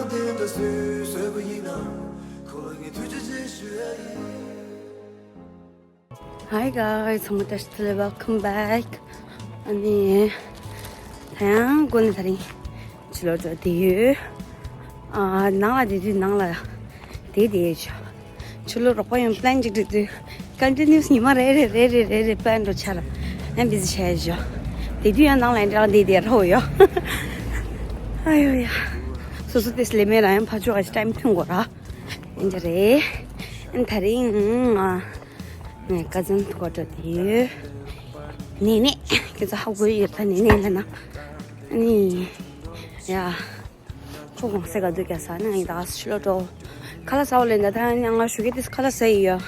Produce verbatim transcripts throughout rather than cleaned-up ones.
Hi guys, ཚང་མ་བཀྲ་ཤིས་བདེ་ལེགས། Welcome back. ཨ་ནི། ད་ཡང་སྒོ་ནས་དེ་རིང་ཕྱི་ལོགས་འགྲོ་བསྡད་ཡོད། ཨ། ནང་ལ་བསྡད་དུས་ནང་ལ་བསྡད་བསྡད་ཡོད། ཕྱི་ལོགས་རོགས་པ་ཡང་plan ཅིག་སྒྲིག་དུས་continuous ཉི་མ་རེ་རེ་རེ་རེ་རེ་རེ་plan འགྲོ་ཆགས་ར། ཡང་busy ཆགས་ཡོད། བསྡད་དུས་ཡང་ནང་ལ་ཡང་འདྲ་བསྡད་བསྡད་ར་འོ་ཡོད། ཨ་ཡོ་ཡ། སོ་སོ་ཏོག་ཙམ་ལས་མེད་ར། ཡང་ཕར་ཕྱོགས་ཀྱི་time ཐུང་དགོས་ར། ཨེ་འདྲ་རེད། ཨ་ནི་དེ་རིང་ང་ངས་ཀ་ཛིན་ཐུག་ག་འགྲོ་བསྡད་ཡོད། ནས་ནས་ཁྱེད་ཚོ་ཧ་གོ་ཡོད་ད། ནས་ནས་ལབ་ན། ཨ་ནི། ཡ། ཁོ་གོང་ས་ག་འདུག་ཀྱང་ཟ་ན་ཡིན་ད། ཕྱི་ལོགས་འགྲོ། ཁ་ལག་ཟ་བ་ལས་ད། ད་ཡང་ང་ཞོགས་ཀས་ཏིས་ཁ་ལག་ཟ་ཡི་ཡོད།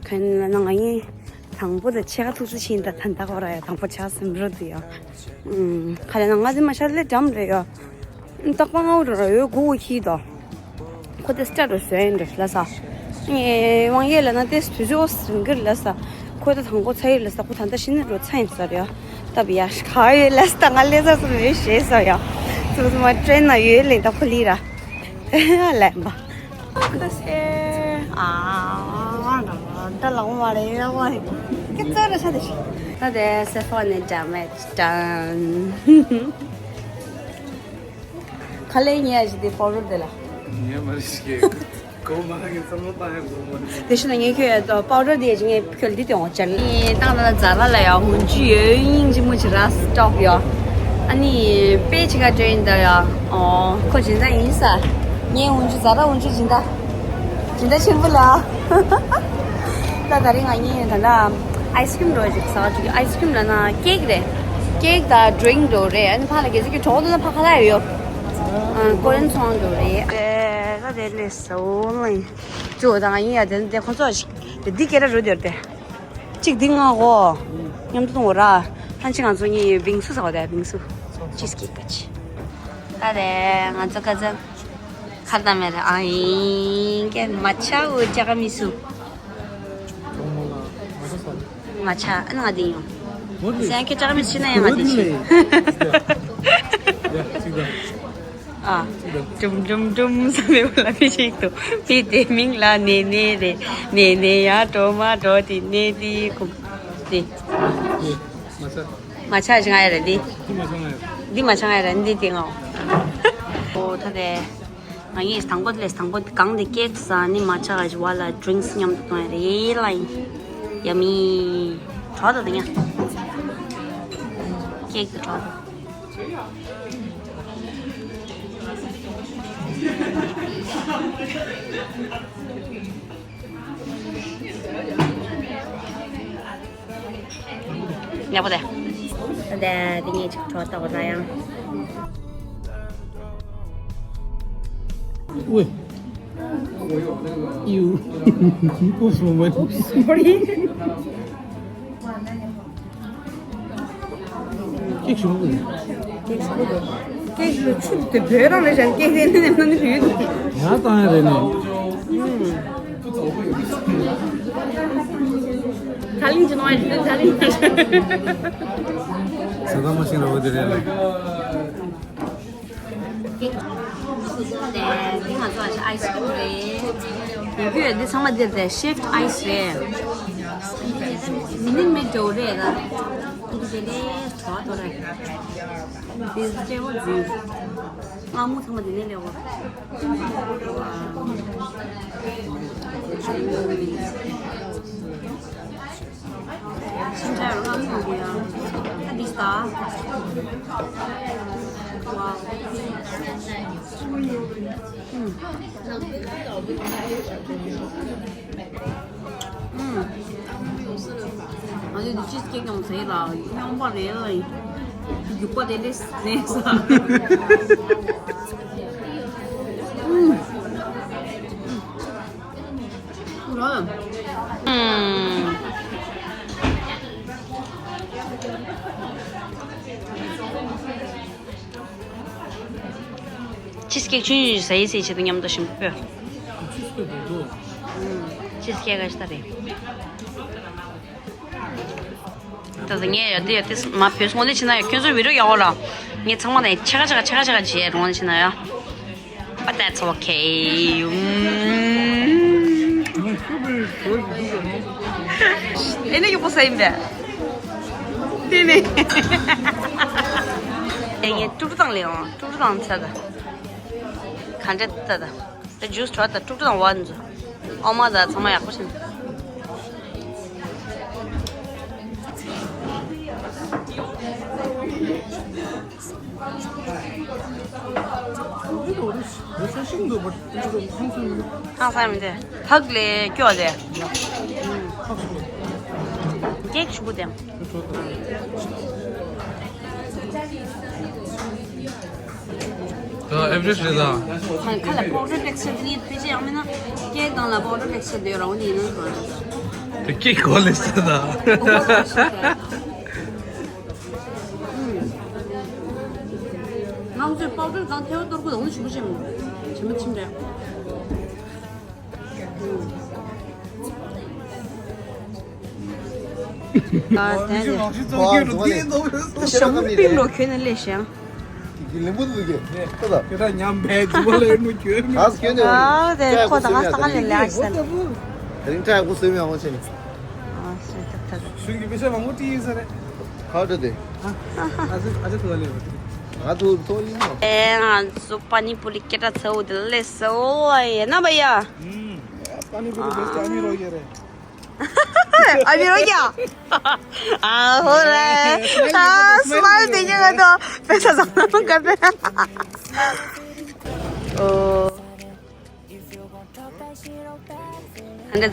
ག་ཡིན་ལབ་ན་ང་གཉིས་དང་པོ་དང་ཕྱེད་ཀ་ཐུག་ཚུལ་ཕྱིན་ད། ད་ད་གོ་ར་ཡ། དང་པོ་ཆགས་སེམས་རོ་འདུག་ཡ། ཨུམ། ཁ་ལག་ན་ང་དེ་མ་ཤར་ལས་འགྲམ་རེད་ཡ། རྟག་པར་སྔ་པོ་འགྲོ་ར་ཡོད། སྒུག་གི་ད། ཁོ་དེ་སྐྲ་རུ་བཟོས་ཡིན་འགྲོ་ལ་ས། ངས་དབང་ཡས་ལ་ན་དེ་དུས་ཚོད་རིང་གིར་ལ་ས། ཁོ་ད་དང་པོ་ཚ་ཡི་ལ་ས། ཁོ་ད་ལྟ་ཤི་ནི་རུ་ཚ་ཡིན་ས་རེད། ད་བི་ཡ་ཤི་ཁ་ཡོད་ལ་ས། ད་ང་ལས་ས་སུ་རེད་ཤེས་ས་ཡ། ཙུ་ཙུ་མ་ཏྲེན་ན་ཡོད་ལེ། ད་ཁོ་ལི་ར་ལན་པ། ད་སེ། ཨ། ད་ལའོ་མ་རེད་ཡ་བ། ཁྱེད་ཚོ་ར་ཤ་དེ་ཤི། ད་དེ་སེ་ཕོ་ནི་damage done། ཁ་ལས་ཉལ་ཞིག་དེ་པའོ་ཌར་དེ་ལ། ཉལ་མ་རེད་ཞིག་གི། གོ་མ་ལ་ངས་བསམ་བློ་བཏང་ཡག་གོ་མ་རེད། དེ་ཤི་ན་ངས་ཁྱོད་པའོ་ཌར་དེ་ཞིག་ངས་ཁྱོད་ལ་འདི་སྟོན་འོ་ཅར་ལ། ཨེ། ཏང་ཏང་ཛ་ར་ལ་ཡ་ཧུན་ཅུ་ཡོད་ཡིན་ཅི་མུ་ཅི་ར་སི་ཊོག་ཡོད། ཨ་ནི་དཔེ་ཆེ་ག་འདྲ་ཡིན་ད་ཡ། ཨོ་ཁོ་སྦྱིན་བདག་ཡིན་ས། ངས་ཧུན་ཅུ་ཛ་ར་ཧུན་ཅུ་སྦྱིན་བདག་སྦྱིན་བདག་ཆེན་པོ་ལ། ད་ད་རིང་ང་གཉིས་ད་ལྟ་ཨའི་སི་ཀྲིམ་འགྲོ་ཅིག་ཟ་བ་ཅིག་ཨའི་སི་ཀྲིམ་ལ་ན་ཀེག་རེད། ཀེག་དང་ཌི་རིང་འགྲོ་རེད། ཨ་ནི་ཕ་ལ་གེ་ཟི་གི་གྲོགས་དེ་ལ་ཕ་ཁ་ལ་ཡོད། ཨ། ཀོ་རེན་ཚོང་འགྲོ་རེད། ཨེ། ད་དེ་ལས་སོ་ལེ། ཅོ་ད་ང་གཉིས་ཡ་དེ་དེ་ཁོ་ཚོ་ཞིག་དེ་འདི་སྐད་ར་རུ་དེར་དེ། གཅིག་འདི་ང་གོ། མཉམ་དུ་གཏོང་ར། ཧན་ཅི་ང་ཚོ་གཉིས་བིང་སུ་ཟ་བ་དེ། བིང་སུ། ཅིས་ཀེག་ག་ཅི། ད་དེ་ང་ཚོ་ཀ་ཛིན། ཁ་ཏ་མེ་ར་ཨ་ཡིན་ཀྱེ་མ་ཆ་འུ་ཅག་མི་སུ། མ་ཆ་ཨ་ང་དེ་ཡོང་། སེང་གེ་ཅག་མི་ཤི་ན་ཡང་ང་དེ་ཤི། ཨ། ཀྲུམ་ཀྲུམ་ཀྲུམ་ས་མེ་བ་ལ་མི་ཞིག་ཏུ་ཕི་དེ་མིང་ལ་ནེ་ནེ་རེད། ནེ་ནེ་ཡ་གྲོ་མ་གྲོ་དེ་ནེ་དེ་ཁུམ་དེ། མ་ཆ་ཞིག་ང་ཡ་རེད་འདི། འདི་མ་ཆ་ང་ཡ་རེད། འདི་དེ་ང་། ཨོ་ད་དེ། ང་གཉིས་དང་པོ་དེ་ལས་དང་པོ་གང་དེ་ཀེག་ཟ་ནི་མ་ཆ་ག་ཞིག་བ་ལ་ཌི་རིང་སི་མཉམ་དུ་གཏོང་ཡ་རེད་ལ་ཡིན། ཡ་མི། གྲོགས་དང་དེ་ཉ། ཀེག་དེ་གྲོགས་དང་། ཡག་པོ་རེད། ད་དེ་ངས་ཅིག་གྲོགས་ལྟ་བུ་ལ་ཡང་། ཨོའི། ཡུ། Oops, moment. Oops, sorry. ཀེག་ཞིམ་པོ་འདུག་ཀེག་ཞིམ་པོ་འདུག་ཀེག་ཞིམ་པོ་ཆུ་དེ་བོད་རང་རེད་ཤག་ཀེག་དེ་ནི་ནི་བོད་འདུག་ང་བཏང་ཡ་རེད་ནི། ད་ལིང་ཅི་ནོ་ཨེ་ད་ལིང་། ས་ད་མ་ཤེས་ར་བ་དེ་རེད་ལ། འདི་ང་ཚོ་ཨ་ཅག་ཨའི་སི་ཀྲིམ་རེད། ཡིན་རྒྱུ་ཡོད་འདི་ཚང་མ་འདིར་རེད། ཤེབ་ཨའི་སི་རེད། མི་ནི་མི་འགྲོ་རེད་ལ། འདི་དེ་ལས་གྲོགས་དོ་རེད། འདི་སྤྲེའུ་འཛིན། སྔ་མོ་ཚང་མ་འདི་ནས་ལེའོ། Wow. ང་ཚོས་འདི་ཅིས་ཀེག་ཡོང་ཟེར་ལ་རྙོག་པ་རེད་ལ། རྒྱུག་པ་དེ་ལས་ཟེར་ས། ཅིས་ཀེག་ཆུང་ཆུང་ཟ་ཡི་ཟེར་བྱེད་དུ་མཉམ་དུ་ཞིམ་པོ། ཅིས་ཀེག་ག་ཤ་རེད། ད་ད་ངས་ཡ་དེ་ཡ་དེ་མ་བོས་སོང་ལེ་ཕྱི་ན་ཡ་ཁྱོད་ཚོ་བི་རོ་ཡག་པོ་ལ། ངས་ཚང་མ་ནས་ཆེ་ཁ་ཆེ་ཁ་ཆེ་ཁ་ཆེ་ཁ་བྱས་རོང་ལེ་ཕྱི་ན་ཡ། But that's okay. ཨེ་ནི་ཡོག་པོ་ས་ཡིན་པས། དེ་ནི། ཨེ་ངས་ཀྲུག་ཀྲུག་དང་ལེན་འོང་། ཀྲུག་ཀྲུག་དང་ཚ་ད། ག་འདྲ་ད་ད། ད་ཇུས་བྲོ་ད་ཀྲུག་ཀྲུག་དང་བ་འཛུ། ཨོ་མ་ད་ཚང་མ་ཡག་པོ་བྱིན། ཁང་ས་མི་དེ་ཧག་ལས་སྐྱོ་དེ། ཀེག་ཞུ་གུ་དེ། ཨེ་བི་རེཇ་རེད་ད། ཁ་ལ་པའོ་ཌར་ཊེག་སི་ཅར་དེ་ནི་ཕལ་ཆེར་ཡང་མིན་ན་ཀེག་སྒང་ལ་པའོ་ཌར་ཊེག་སི་ཅར་དེ་ཡོད་རང་དེ་ཡིན་ན་གང་། དེ་ཀེག་གོ་ལེ་ས་ད། ང་ཚོས་པའོ་ཌར་སྒང་ཐལ་བ་གཏོར་གོ་དང་ཞིམ་པོ་ཞིམ། ཞིམ་པོ་ཞིམ་རེད། ཨ་དེ་ནི་ཞྭ་མོ་པིང་ལོ་གྱོན་ནས་སླེབས་ཤག་ལེན་པོ་འདུག་གི་ཁོ་ད། ཁྱོད་ད་ཉམས་པའི་རྫུན་མ་ལ་ཡོད་མོ་གྱོན་མི། ཨ་གྱོན་ནས། ཨ་དེ་ཁོ་ད་ང་ས་ཀ་ལས་ལས་ཨ་ཤི་ད། དེ་རིང་ཁྲ་ཡག་པོ་སེམས་ཡག་པོ་བྱས་ནས། ཨ་ཤི་ད་ད་ད། གཞུང་གི་པེ་ཤ་མང་པོ་སྤྲད་ཡིན་ས་རེད། ཁ་བྲོ་དེ། ཨ་ཅག་ཨ་ཅག་ཐུག་ལེ། ང་ཐུག་ཐུག་ཡིན་ནོ། ཨེ་ང་ཚོ་པ་ནི་པུ་རི་སྐད་གྲགས་ཚ་བོ་དེ་ལས་སོ་ཨ་ཡེ་ན་བ་ཡ། ཨ་ནི་པུ་རི་བེ་སི་ཊི་ཨ་མི་རོ་ཡེ་རེད། ཨ་མི་རོ་ཡ། ཨ་ཧོ་རེ། ཨ་སི་མ་ལི་དེ་ཉེ་ག་དོ་པེ་ས་ས་ན་ག་པེ། ཨོ། ཨ་འདྲ།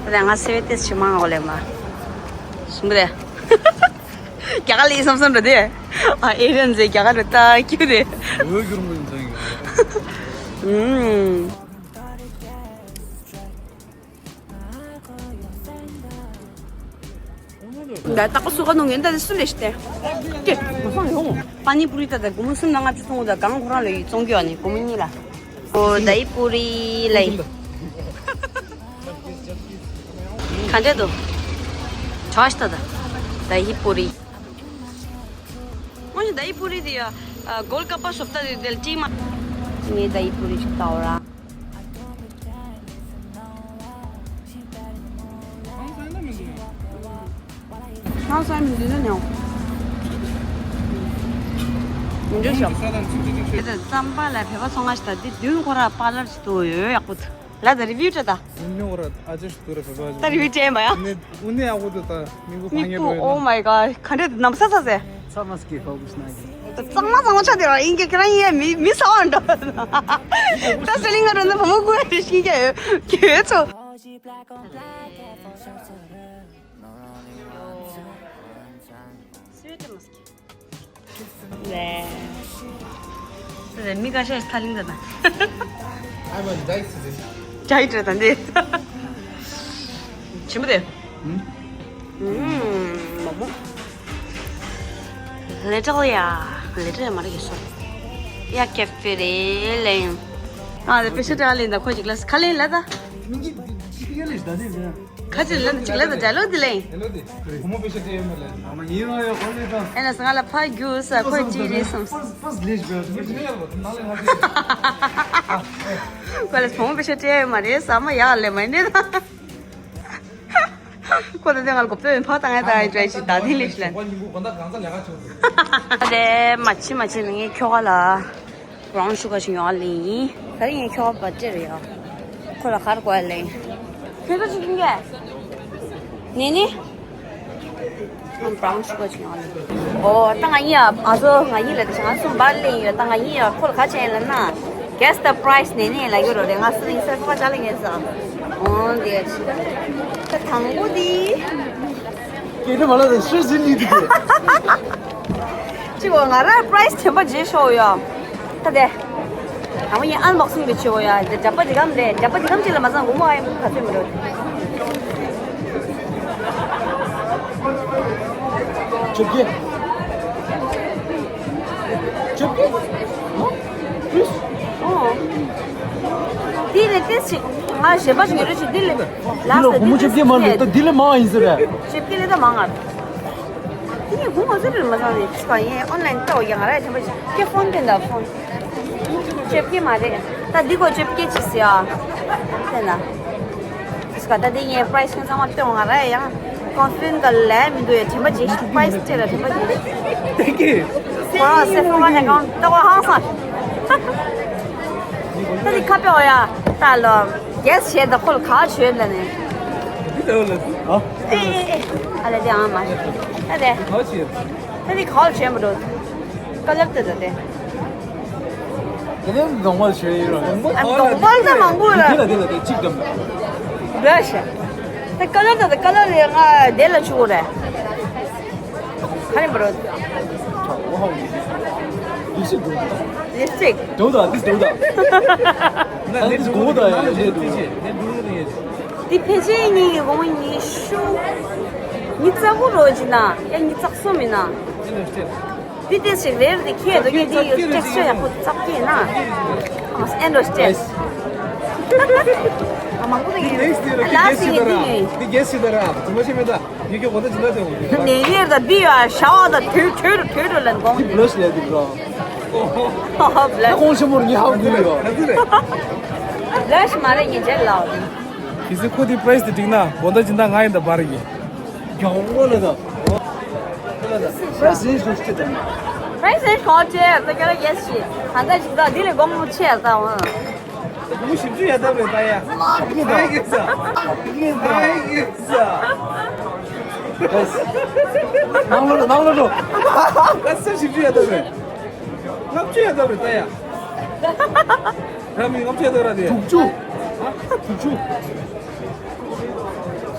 ད་ང་སེ་བའི་ཏེས་ཆི་མང་འོ་ལེ་མ། ཞིམ་པོ་རེད། རྒྱ་གར་ལ་ཡིན་བསམ་བསམ་འདྲ་དེ། ཨ་ཨེ་རན་ཟེ་རྒྱ་གར་རེད་ད་ཀྱུ་དེ། འོས་སྒྱུར་མི་འཛིན་ཡོད། ཨུམ། ད་ཏག་པ་སུ་ག་ནོ་ངན་ད་དེ་སུ་ལས་ཤི་ཏེ། ཀྱེ་མ་སང་ཡོང་། པ་ནི་པུ་རི་ད་ད་སྒོར་མོ་གསུམ་ན་ལྔ་བཅུ་ཚོང་ད་གང་ཁོ་རང་ལ་ཡོད་བཙོང་རྒྱུ་ཨ་ནི་སྒོར་མོ་གཉིས་ལ། ཨོ་ད་ཡི་པུ་རི་ལ་ཡིན། ག་འདྲ་འདུག་ཆོག་ཤི་ད་ད། ད་ཡི་པུ་རི། ཨོ་ནི་ད་ཡི་པུ་རི་དེ་ཡ། གོལ་ཀ་པ་སོབ་ད་དེ་དེ་ཏི་མ། ངས་ད་ཡི་པུ་རི་ཞིག་ད་འོ་ར། ཧང་སང་མི་འདུག་ན་ཉོ། མི་འདུག་ཤོག་རྩམ་པ་ལ་བོད་པ་ཚོང་ང་ཞིག་ད་འདི་བདུན་ཁོ་ར་པཱ་ལར་ཞིག་ཏུ་ཡོད་ཡག་པོ་འདུག་ལ་ད་རི་བིའུ་སྤྲད་ད། ད་རི་བིའུ་སྤྲད་མ་ཡ། མི་པུ། Oh my god. ག་འདྲ་ནམ་ས་ས་ཟེ། གཙང་མ་གཙང་མ་ཆ་དེ་ར་ཡིན་གྱི་ཁྱེད་རང་ཡིན་ཡ་མི་མི་ས་བ་འགྲོ། ད་སེ་ལིང་ང་འགྲོ་ན་བུ་མོ་ཀུན་ཤེས་ཀྱི་ཡོད་ཀྱི་ཡོད་ཚོ། ལེ། ལེ་མི་ཁ་ཤས་ཐ་ལིང་ད་ད། I'm on diet today. ཌའེ་ཊི་རེད་ད་འདི། ཆེན་པོ་དེ། ཨུམ། མོག་མོག Little ཡ། Little ཡ་མ་རེད་ཡོད་སོ། ཡ་ཀེ་ཧྥེ་རེད་ལེ། ཨ་ལེ་པེ་ཤ་ཏྲ་ལེ་ད་ཁོ་ཅིག་ལ་ཁ་ལེན་ལ་ད། མིང་གི་ཅི་ཡ་ལེ་ད་དེ་ཟེར། ཁ་ཅིག་ལ་ཅིག་ལ་ད་ཌའི་ལོག་དེ་ལེན། ཧེ་ལོ་དེ། བུ་མོ་པེ་ཤ་སྤྲད་ཡོད་མ་ལེ། ཨ་མ་ཡིན་རོ་ཡོ་ཁོ་ལེ་ད། ཨེ་ན་ས་ང་ལ་ཕ་རྒྱུ་ས་ཁོ་ཅི་རེད་སམ། ཕར་ཕར་ལེ་ཞིག་ཡོད་ཅིག་ལེ་ཡོད་ད་ན་ལེ་ང་ཅིག་ཁོ་ལ་བུ་མོ་པེ་ཤ་སྤྲད་ཡོད་མ་རེད་ས་མ་ཡག་ལེ་མ་ཡིན་ནི་ད། ཁོ་ད་དེ་ང་ལ་གོ་པེ་ཕ་ད་ང་ད་ཨེ་ཇོའི་ཞིག་ད་དེ་ལེ་ཞིག་ལེན། ད་དེ་མ་ཆི་མ་ཆི་ནི་ངའི་ཁྱོ་ག་ལ། བྷ་རའུན་ཤུ་གར་ཞིག་ཉོ་བ་ལེན་ཡིན། ད་རིང་ངས་ཁྱོ་ག་བར་ཐི་ཌེ་རེད་ཡ། ཁོ་ལ་ག་རེ་དགོས་ཡ་ལེན། ཁྱོད་ཚོ་ཅིག་ཡིན་གྱི། ནེ་ནེ། ང་བྷ་རའུན་ཤུ་གར་ཞིག་ཉོ་བ་ལེན། ཨོ་ད་ང་གཉིས་ཡ་ཨ་ཚོ་ང་གཉིས་ལ་དེ་ང་གསུམ་བར་ལེན་ཡོད། ད་ང་གཉིས་ཡ་ཁོ་ལ་ག་བྱས་ཡིན་ལབ་ན། Guess the price ནེ་ནེ་ལབ་ཀྱི་རོ་རེད། ང་སུ་ཡིན་ས་ཁོ་ག་ཅག་ལ་ངེས་ས། ཨོ་འདི་ཡ་ཆི། ད་དང་པོ་འདི། སྐད་ཆ་མ་ལབ་ན་ཤི་ཟིན་ནི་འདུག་ཅི་གོ་ང་ར་པ་རའེ་སི་དྲན་པ་བརྗེད་ཤོག་ཡོ། ད་དེ། ད་མ་ཡིན་ཨན་བོག་སིང་བྱེད་ཆོག་ཡོ། འདི་འདྲ་པ་འདི་གམ་རེད། འདྲ་པ་འདི་གམ་ཅིག་ལ་མ་ཚང་སྒོར་མོ་ཨ་ཡིན་ག་ཚོད་མི་འགྲོ། ཆོག་གི་ཆོག་གི་ཨོ། དེ་ལས་ཏེས་ཅིག་ང་གཞན་པ་ཞིག་ཡོད་རེད་ཅིག་དེ་ལས་ལ་ལ་སྒོར་མོ་ཆོག་གི་མ་འདུག་ད་དེ་ལས་མང་ཡིན་ཟེར་རེད། ཆོག་གི་ལས་ད་མང་ང་། དེ་ནས་ཧུང་ང་ཚོ་རིལ་མ་བཟང་ནས་ཕྱི་པ་ཡིན་ཨོན་ལན་ལྟ་བ་ཡ་ང་ར་ཡ་དྲན་པ་ཞིག་ཁྱེད་ཕོན་དེ་འདྲ་ཕོན། བཅོ་བརྒྱད་མ་རེད། ད་འདི་གོ་བཅོ་བརྒྱད་ཅིག་ཟེར་ཨ། དེ་ན། ད་ལྟ་འདི་ངའི་པ་རའི་སི་ཚང་མ་སྟོན་ང་ར་ཡང་། ཀོན་ཕི་ཌེན་ཊི་ག་ལས་མི་འདུག་ཡ། དྲན་པ་བརྗེད་ཤིག་པ་རའི་སི་སྤྲད་ལ་དྲན་པ་བརྗེད། Thank you. ཁོ་རང་སེ་ཕོ་ང་ནས་གང་ལྟ་བ་ཧང་སང་། ད་འདི་ཁ་པེ་འོ་ཡ། ད་ལོ། གེ་སི་བྱས་ད་ཁོ་ལ་ག་བྱོས་ལ་ནས། འདི་ལྟ་བུ་ལ། ཨ། ཨེ་ཨེ་ཨེ། ཨ་ལེ་དེ་ཨང་མ་རེད། ད་དེ། ག་བྱས། ད་འདི་ག་བྱོས་མ་འགྲོ། ཀ་ལར་དེ་ད་དེ། དེ་ནས་གདོང་པ་ཞུ་ཡིན་རོ། ཨ་གདོང་པ་ད་མང་པོ་ར། དེ་ལ་དེ་ལ་དེ་གཅིག་འགྲམ། འདྲ་ཞེ། ད་ཀ་ལར་ད་ད་ཀ་ལར་རེ་ང་དེ་ལ་བྱུག་རེ། ག་རེ་འབར་རོ། ལིབ་སི་ཊིག་འགྲོ་འདུག་ལིབ་སི་ཊིག་འགྲོ་ད་དེ་འགྲོ་ད། ད་དེ་འགྲོ་ད་ཡ་ཞེ་འགྲོ། དེ་ཕལ་ཆེར་ཉིན་གྱི་གོང་ཉི་ཤུ། ཉི་ཤུ་རྩ་དགུ་རོ་ཅིག་ན་ཡ་ཉི་ཤུ་རྩ་གསུམ་ཡིན་ན། འདི་ཏིས་ཞིག་རེད་དེ་ཁྱེད་དོ་ཁྱེད་འདི་ཡོད་ཏེག་སི་ཅར་ཡག་པོ་ཙག་སྐྱེས་ན། ཨ་ཨེན་ཌོ་སི་ཊེན། ཨ་མང་པོ་དེ་ཡིན། ལ་སི་ཡིན་འདི་ཡིན། འདི་གེ་སི་དེ་ར་ཙི་མ་ཤེས་མེད་ད། ཡི་གེ་གོ་ད་ཅི་ན་དེ་འོང་གི་ནས་ཡེར་ད་འདི་ཡོད་ཤ་བ་ད་ཐོས་ཐོས་རུ་ཐོས་རུ་ལན་གོང་དེ། བློ་ཞིག་ལས་འདུག་རོ། ཧོ་ཧོ་བློ་ད་ཁོང་ཆེན་མོར་ངས་ཧ་གོ་ཡོད། ལ་སི་མ་རེད་ངས་རྗེས་ལ། གལ་སྲིད་ཁོ་དེ་པ་རའི་སི་དེ་འགྲིག་ན་གོ་ད་ཅི་ན་ང་ཡིན་ད་བར་གི། རྒྱང་རིང་ལ་དང་། པ་རའི་སི་རེན་ཇི་ཞིག་དང་། པ་རའི་སི་རེན་ཇི་ག་ཅེ་ད་ཀྱ་ལ་ཡེ་སི་ཞིག་གང་ལྟར་ཞིག་ད་འདི་ལས་དགོངས་མོ་ཆེ་ད་འོང་། དགོངས་མོ་བཞི་བཅུ་ཡ་ད་རེད་ད་ཡ། ད་ཡི་ས། ད་ཡི་ས། ནང་ལོགས་ནང་ལོགས་འགྲོ། ད་ས་བཞི་བཅུ་ཡ་ད་རེད། ལྔ་བཅུ་ཡ་ད་རེད་ད་ཡ། ར་མི་ལྔ་བཅུ་ཡ་ད་ར་དེ། དྲུག་ཅུ། ཨ། དྲུག་ཅུ།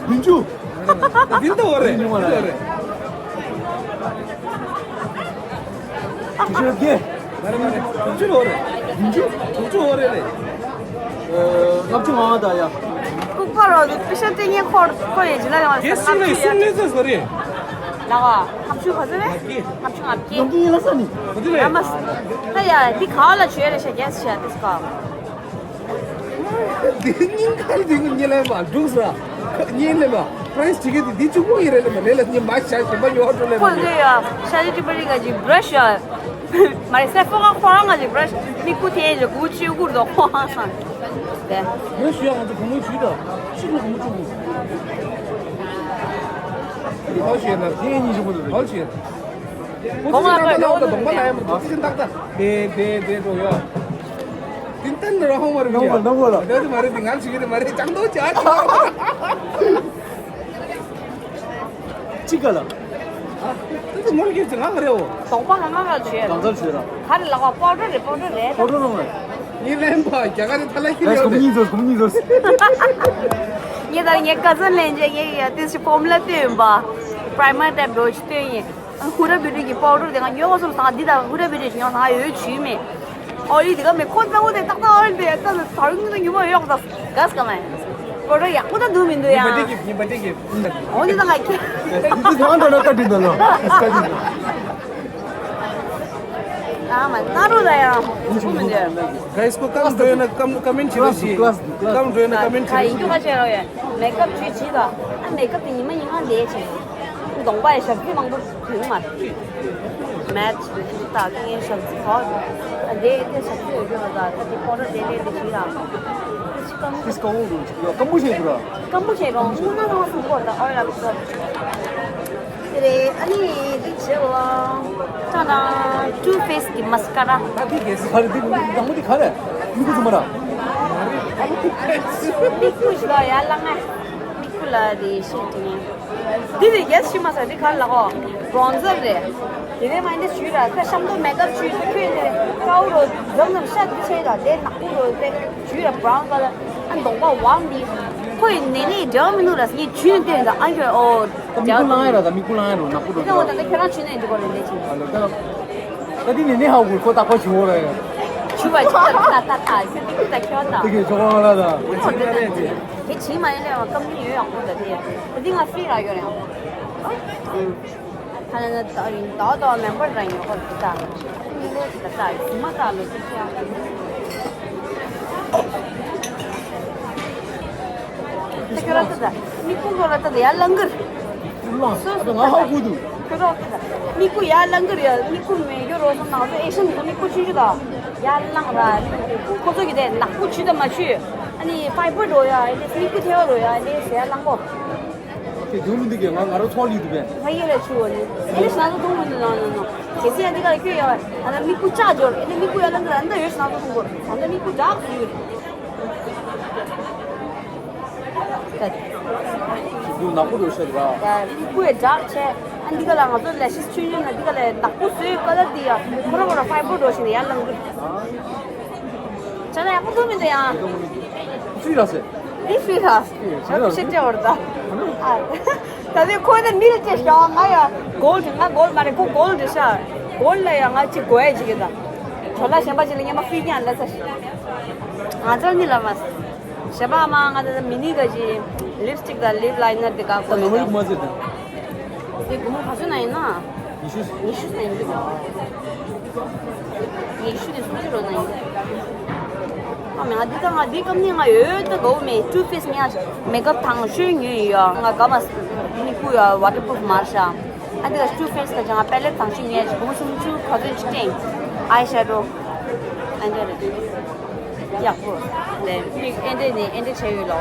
བདུན་ཅུ། བདུན་ཅུ་འོ་རེད། བདུན་ཅུ་འོ་རེད། དྲུག་ཅུ་བརྒྱད། མ་རེད་མ་རེད། བདུན་ཅུ་འོ་རེད། བདུན་ཅུ། དྲུག་ཅུ་འོ་རེད་རེད། ལྔ་བཅུ་ང་ལྔ་དང་ཡ། ལྐུགས་པ་རོ་དེ་པི་ཤ་སྤྲད་མཁན་འཁོར་འཁོར་ཡོད་ཅི་ལ་ཡོང་བ་གེ་སི་ལྔ་བཅུ་ཡ། གསུམ་ལས་ཚད་ཟོ་རེད། ལགས་པ། ལྔ་བཅུ་ག་ཚོད་རེད། ལྔ་བཅུ་ང་བརྒྱད། ལྔ་བཅུ་ཡིན་ལ་ས་ནི། ག་དུས་རེད། ཡ་མ་ས། ད་ཡ་འདི་ག་ལ་བྱོས་རེད་ཤ་རྒྱས་ཤ་དེ་སྐོར། འདི་སྙིང་ཁར་འདི་ངུ་ཉེ་ལས་མ་འདུག་ས། ཉེ་ལས་མ་པ་རའི་སི་ཅིག་གི་འདི་གཅིག་པོ་ཡིན་རེད་ལས་མ་ལས་ལ་ཉེ་མ་ཤ་ཞིམ་པ་ཉོ་བ་འགྲོ་ལས་མ་ཁོ་ཉེ། ཚོ་ཡ་ཤ་ལི་ཅི་པ་རི་ག་ཅིག་བྷ་ར་ཤི་ཡ། མ་རེད་སེ་ཕོ་ང་ཁོ་རང་ང་ཅིག་བྷ་ར་ཤི་མིག་གུ་དེ་ལ་གུ་ཅི་གུར་དོ་ཁོ་ཧང་སང་། དེ། ངས་ཞུ་ཡ་ང་ཚོ་གོང་མའི་ཇུས་དང་ཤི་ལོ་གོང་མ་ཆུང་གུ། འདི་ཧོལ་ཤེར་ན་དེ་གཉིས་ཞིག་པོ་འདུག་ཧོལ་ཤེར། ཁོ་ཚོ་ནང་པ་ནང་པ་གདོང་པ་ལ་ཡ་མ་ཐུག་ཅིག་ཏག་ཏག་དེ་དེ་དེ་འགྲོ་ཡོད། དེ་ཏན་ར་ཧོང་བར་མི་ཡ། ནང་པ་ནང་པ་ལ། དེ་དེ་མ་རེད་དེ་ང་ཞིག་གི་དེ་མ་རེད་ཅང་ཏོ་ཅག་ཅག་ཅིག་ག་ལ། ཨ། དེ་ཚོ་ངོ་ལ་སྐྱེས་ཚེ་ང་ག་རེ་འོ། གདོང་པ་ང་ང་ག་བྱོས། གང་ཚར་བྱོས་ར། ག་རེ་ལགས་པ་པའུ་ཌར་རེད་པའུ་ཌར་རེད། པའུ་ཌར་རང་རེད། ངའི་ལན་པ་རྒྱ་གར་རི་ཐ་ལ་ཁྱི་ལས་ལས་གོ་ནི་ཟོ་གོ་ནི་ཟོ། ངས་ད་ངའི་ཀ་ཟན་ལན་ཅེ་ངས་ཡ་དེ་ཚོ་ཕོམ་ལ་སྟོན་པ། པྲའི་མར་ཊེབ་འགྲོ་ཅི་སྟོན་ཡིན། ཧུ་ར་བི་ཏི་གི་པའུ་ཌར་དེ་ང་ཉོ་ག་སོང་ད་འདི་དང་ཧུ་ར་བི་ཏི་ཉོ་ད་ཡོད་ཆུས་མེད། ཨོ་ལི་དེ་ག་མེད་ཁོ་ཚ་བོ་དེ་ཏག་ཏག་ཨོ་ལི་དེ་ད་ད་རུང་ཉོ་མ་ཡོང་ད་ག་སྐ་མེད། པའུ་ཌར་ཡག་པོ་ད་འདུག་མི་འདུག་ཡ། ཉི་མ་དེ་གི་ཉི་མ་དེ་གི་ཨོ་ལི་ད་ང་ཁྱེད། འདི་ང་འདྲ་ན་ད་འདི་འདྲ་ལ་སྐ་འདི་འདྲ། ཨ་མ་ན་རུ་ད་ཡ་ཁུ་མི་འདུག Guys, ཁོ་ཀམ་འགྲོ་ཡོད་ན་ཀམ་ཀ་མེན་ཊི་བྱེད་རོགས་བྱེད། ཀམ་འགྲོ་ཡོད་ན་ཀ་མེན་ཊི་ད་བྱེད་ཡིན་རོགས་རྒྱུ་ཁ་བྱེད། ཆེ་རོགས་ཡ། མེག་ཨབ་བྱེད་བྱེད་ད། ཨ་མེག་ཨབ་དེ་ཉི་མ་ཉི་མ་ལས་བྱེད། གདོང་པ་ཡ་ཞབས་ཀྱུ་མང་པོ་གྱོན་མ་རེད། མེ་ཊི་ད་ངའི་ཞབས་ཀྱུ་ཧོ། ཨ་དེ་དེ་ཞབས་ཀྱུ་ཡོད་རྒྱུ་ད་ད་དེ་པོ་ར་དེ་དེ་དེ་བྱེད་ད། ཨིས་ཀམ་ཨིས་ཀམ་འོ་རུ་ཡ་སྐམ་པོ་བྱེད་དུ་ར། སྐམ་པོ་བྱེད་རོགས་སྔོན་མ་རང་སུ་གོ་ད་ཨོ་ཡ་ལ་ཁུ་ད། དེ་རེད། ཨ་ནི་འདི་བྱེད་ལ། ད་ན་ཊུ་ཕེ་སི་གི་མ་སི་ཀ་ར། ད་འདི་གལ་སྲིད་ག་རེ་འདི་དང་པོ་འདི་ག་རེ། མིག་ཁུ་ཚང་མ་ར། མིག་ཁུ་ཞིག་ལ་ཡར་ལངས་ང་། མིག་ཁུ་ལ་དེ་ཤེས་ཀྱི་ནི། འདི་དེ་གལ་སྲིད་མ་ས་འདི་ག་རེ་ལ་གོ། བྷོན་ཛར་རེད། དེ་ནས་མ་འདི་ཞུས་ར་ཁ་ཤམ་དུ་མེག་ཨབ་ཞུས་དུ་ཁྱོད་དེ་ཀའོ་རོ་འཛམ་འཛམ་ཤ་འདི་ཆེ་ད་དེ་ནག་པོ་རོ་དེ། ཇུས་ར་བྷ་རའུན་ཀ་ལར། ཨ་གདོང་པ་ཝམ་འདི། ཁོ་ཡི་ནེ་ནེ་འབྲེལ་བ་མི་འདུག་ར་སྙིང་ཇུས་ནས་བལྟས་ད་ཨ་ཁྱོད་ཨོ། ད་མིག་ཁུ་ལང་ཡ་ར་ད་མིག་ཁུ་ལང་ཡ་རོ་ནག་པོ་འགྲོ་ད་འོ་ད་ད་ཁྱོད་རང་ཇུས་ནས་འདི་གོ་རེ་འདི་ཆེ། ཨ་ལ་ད། ད་འདི་ནེ་ནེ་ཧ་གོ་ཁོ་ད་ཁོ་ཇུ་བོ་ར་ཡ། ཇུ་བ་ཇུ་ད་ད་ད་ད་ཟེར་འདི་ཁུ་ད་ཁྱོད་ད། དེ་གི་ཇོ་ཁོ་ལ་ད། ཨོ་ད་ད་ད། དེ་ཇི་མ་ཡིན་ལས་བ་ཀམ་ནི་ཡོད་ཡག་པོ་ད་དེ། ད་འདི་ང་ཧྥི་ར་ཡོད་ར་ཡ། ཨ། ཁ་ལ་ན་ད་རིང་ད་ད་མེམ་བར་རང་ཡོད་ཁོ་ད་ད་མི་ལོ་ད་ད་ཟི་མ་ད་ལོ་ད་ཁྱོད་ད་ཁྱོད་ར་ད་ད་མི་ཀུན་རོ་ར་ད་ད་ཡ་ལང་གིར་སོ་སོ་ང་ཧ་གོ་འདུག་ཁྱོད་ར་ད་ད་མི་ཀུ་ཡ་ལང་གིར་ཡ་མི་ཀུ་མེ་གྱོ་རོ་སོ་ནང་ད་ཨེ་ཤན་ད་མི་ཀུ་ཆུང་ཆུང་ད། ཡར་ལངས་ར། ཁོ་ཚོ་གི་དེ་ནག་པོ་ཆུ་དང་མ་ཆུ། ཨ་ནི་ཕའི་བར་འགྲོ་ཡ། ཨ་ནི་སྨུག་པོ་ཐལ་བ་འགྲོ་ཡ། ཨ་ནི་ཟེར་ཡ་གླང་པོ། དེ་དུང་མི་འདུག་གས། ང་ང་རང་ཚོགས་ལི་འདུག་པས། ང་ཡེ་ར་ཆུ་བ་ནི། ཨ་ནི་ཤ་ཚ་འཐུང་མི་འདུག་ནང་ནང་ནང་། གལ་སྲིད་ཡ་འདི་ག་ལ་སྐྱོད་ཡ་བ། ཨ་ན་སྨུག་པོ་ལྕགས་འབྱོར། ཨ་ནི་སྨུག་པོ་ཡ་ལ་འདི་ལ་འདི་ཡོད་ཤ་ཚ་འཐུང་དགོས། ཨ་ན་སྨུག་པོ་ལྕགས་སུ་ཡོད། འདུག་ནག་པོ་འགྲོ་ཤག་ར། ཡ་སྨུག་པོ་ཡ་འདྲ་ཆེ། ཨ་འདི་ག་ལ་ང་ཚོ་ལས་ཤིས་ཆུ་ཡོད་ན་འདི་ག་ལ་ནག་པོ་བཟོས་ཀ་ལ་འདི་ཡ་ཁོ་ར་ཁོ་ར་ཕའི་བར་འགྲོ་ཞིག་ནས་ཡར་ལངས་གི། ཅ་ལག་ཡག་པོ་འདུག་མི་འདུག་ཡང་། ཚུལ་ར་ཟེར། འདི་ཚུལ་ར། ཨ་ཁུ་ཤེས་བྲལ་བར་ད། ཨ་ད་དེ་ཁོ་ནི་མི་ལ་སྐྱེས་ཤག་ང་ཡ་གོལ་ཌི། ང་གོལ་ཌི་མ་རེད། ཁོ་གོལ་ཌི་ཤག་གོལ་ཌི་ལ་ཡ་ང་ཅིག་དགོས་ཡ་ཅིག་གི་ད། གྲོ་ལ་གཞན་པ་ཅིག་ལ་ཉི་མ་ཧྥི་ཀྱང་ལ་ས་ཤག་ང་ཚོ་ནི་ལ་མ། གཞན་པ་མ་ང་ད་མི་ནི་ག་ཅི་ལིབ་སི་ཊིག་དང་ལིབ་ལའི་ནར་དེ་ག་གོན་ད་ནོ་ཡིག་མ་ཟེར་དང་། དེ་སྒོར་མོ་ག་ཚོད་ན་ཡིན་ན། ཉི་ཤུ། ཉི་ཤུ་ན་ཡིན་འདུག་ཉི་ཤུ་དེ་སུམ་ཅུ་རོ་ན་ཡིན། ཨ་མ་ང་འདི་ད་ང་འདི་སྐམ་ནི་ང་ཡོད་ད་གོ་མེད། ཊུ་ཕེ་སི་ངས་མེག་ཨབ་དང་ཤོས་ཉོས་ཡོད། ང་ག་མ་མིག་ཁུ་ཡ་ཝ་ཊར་པུ་རུབ་མ་རེད་ཤག་ཨ་འདི་ལ་ཊུ་ཕེ་སི་ག་ཅང་པེ་ལེ་ཊི་དང་ཤོས་ཉོས་ཡོད། སྒོར་མོ་སུམ་ཅུ་ག་ཚོད་ཅིག་སྤྲད། ཨའི་ཤེ་ཌོ་ཨ་འདི་རེད། ཡག་པོ། ལས་མིག་ཨེ་འདྲས་ནས་ཨེ་འདྲས་བྱས་ཡོད་ལོ།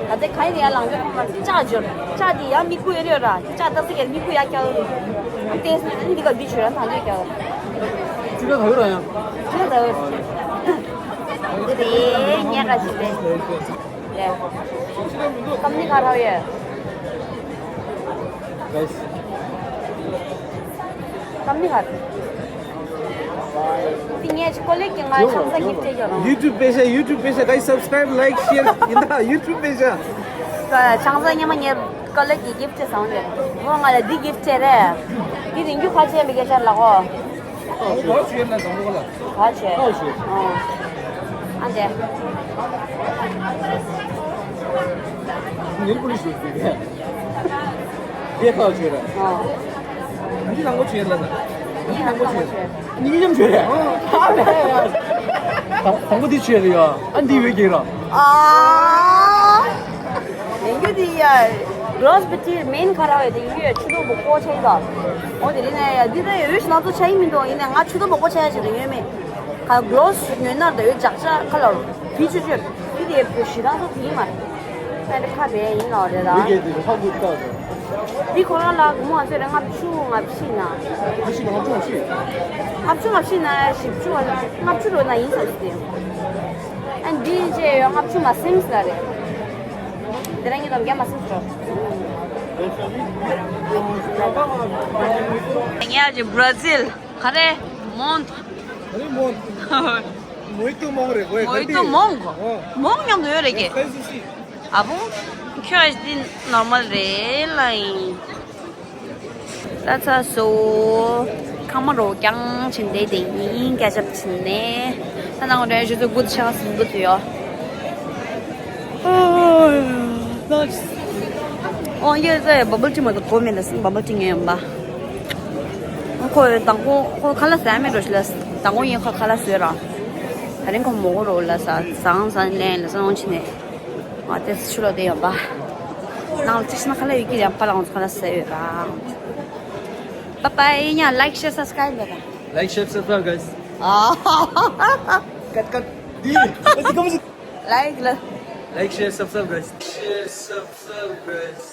ད་ལྟའི་ག་ཡིན་ཡར་ལངས་རྒྱུ་ཁོང་ལ་ལྕགས་འབྱོར། ལྕགས་འདི་ཡར་མིག་ཁུ་ཡོད་ཡོད་ར། ལྕགས་ལྟ་ས་གས་མིག་ཁུ་ཡར་བཀྱག་ཡོད། ཨ་ལྟས་སོང་ཨ་ནི་འདི་ག་འདི་བྱོས་ར་ཐང་འདི་བཀྱག་ཡོད། ཅི་ག་ད་ཡོད་ར་ཡང་། ཅི་ག་ད་ཡོད། འདི་དེ་ཉལ་ག་ཞིག་རེད། ལས། ཀམ་ནི་ག་ར་ཡོད། Guys། ཀམ་ནི་ག་ར། དེ་ངས་ཀོ་ལེགས་ཀྱི་ང་ཆང་ས་གིབ་ཏེ་ཡོད་རང་། YouTube དཔེ་ཆ། YouTube དཔེ་ཆ། Guys, subscribe, like, share. ཡིན་ད་YouTube དཔེ་ཆ། ཆང་ས་ཉི་མ་ངས་ཀོ་ལེགས་ཀྱི་གིབ་ཏེ་བཟང་རེད། ཨོ་ང་ལ་འདི་གིབ་ཏེ་རེད། འདི་རིང་རྒྱུ་ཁ་ཆེ་མི་སྐད་ཆ་ལ་གོ། ཨོ་ག་ཆེ་ན་བཟང་གོ་ལ། ག་ཆེ། ཨོ་ཆེ། ཨོ། ཨ་འདྲ། ཉིན་པོ་ལི་ཞུ་ཟིག་རེད། དེ་ཁག་ཆེ་རེད། ཨོ། འདི་དང་པོ་ཆེ་ལ་ན། འདི་དང་པོ་ཆེ། གཉིས་མཉམ་ཆེ་རེད། ཨོ། ཧ་ལས་ཡ། དང་པོ་འདི་ཆེ་རེད་ཡ། ཨ་འདི་བས་རྒྱག་ར། ཨ། ཡིན་རྒྱུ་དེ་ཡ། གློ་སི་པི་ཊི་མེན་ཁ་ར་བའི་དེ་ཡོད། ཆུ་དོ་བོ་ཀོ་ཆ་ཡིན་ད། ཨོ་དེ་རིང་ནས་ཡ་འདི་ད་ཡ་འོས་ཤིག་ང་ཚོ་ཆ་ཡིན་མི་འདུག་ཡིན་ནས་ང་ཆུ་དོ་བོ་ཀོ་ཆ་ཡ་ཞིག་རེ་ཡོད་མེད། ཁ་གློ་སི་ཉོས་ན་ད་ཡོད་ཇག་ཇག་ཁ་ལོར་བི་ཆུ་ཆུ་བི་དེ་བུ་ཞི་རང་ཚོ་དེ་ཡིན་མ་རེད། ད་དེ་ཁ་བས་ཡིན་ལོ་རེད་ད། འདི་ཁོ་རང་ལ་སྒོར་མོ་ང་ཚོས་རེ་ལྔ་བཅུ་ང་བཞི་ན། ང་བཞི་ང་བཅུ་ང་བཞི། ལྔ་བཅུ་ང་བཞི་ན་བཞི་བཅུ་ལྔ་བཅུ་རོ་ན་ཡིན་ས་ཞིག་དེ། ཨ་འདི་བྱས་ཡོད་ལྔ་བཅུ་མ་སིམ་ས་རེད། དེ་རིང་ངས་དམ་རྒྱ་མ་སིམ་ས་རོ། ངས་ཨ་ཅེ་བྷ་ར་ཛིལ་ག་རེ་མོན། ག་རེ་མོན། མོ་ཧི་ཏོ་མོང་རེད་གོ། མོ་ཧི་ཏོ་མོང་གོ། མོང་མཉམ་དུ་ཡོད་རེད་ཀྱེ། ཨ་བོ། ཁྱོད་ཨ་ཅེ་འདི་ནོར་མལ་རེད་ལ་ཡིན། ད་ཚ་སོ། ཁ་མ་རོ་རྐྱང་ཕྱིན་དེ་དེ་ཡིན་སྐད་ཆ་ཕྱིན་ནས། ད་ནང་འདྲ་ཞུ་ཚོད་དགུ་ཆགས་སུ་འདུག་ཡོད། ཨོ་ཡེ་ཟེ་བ་བལ་ཊི་མ་གཏོགས་གོ་མེད་ལ་སིང་བ་བལ་ཊི་ངས་ཡོང་པ། ཁོ་དང་པོ་ཁོ་ཁ་ལག་ཟ་མེད་འགྲོ་ཞིག་ལ་དང་པོ་ཡིན་ཁོ་ཁ་ལག་ཟོས་ར། ད་རིང་ཁོ་མོ་གོ་རོ་ལ་ས་ཟང་ཟང་ལེན་ལ་སོང་ཕྱིན་ནས། ང་དེ་ཚོ་ཆུ་ལོག་དེ་ཡོང་པ། ནང་ལ་ཅི་ཞིག་ན་ཁ་ལག་ཡོད་ཀྱི་རེད། པ་ལགས་ང་ཚོ་ཁ་ལག་ཟ་ཡོད་ར། Bye bye. Yeah, like, share, subscribe. Like, share, subscribe, guys. ཀཊ་ཀཊ། ལའིཀ་ལ། Like, share, subscribe, guys. Share, subscribe, guys.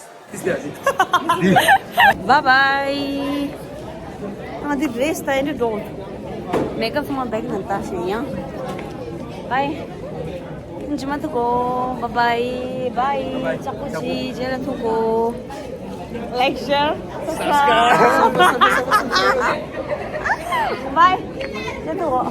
Bye bye. ཨ་འདི་རེས་ད་ཨེ་འདྲ་འགྲོ། མེག་ཨབ་ཚང་མ་བེག་ནང་བཏང་ཤིང་ཡང་། Bye. ཇི་མ་ཐུག་གོ། Bye bye. Bye. Bye. ཅག་པོ་ཅི་རྗེས་ལ་ཐུག་གོ། Like, share, subscribe. Bye. ཇེ་ཐུག་གོ།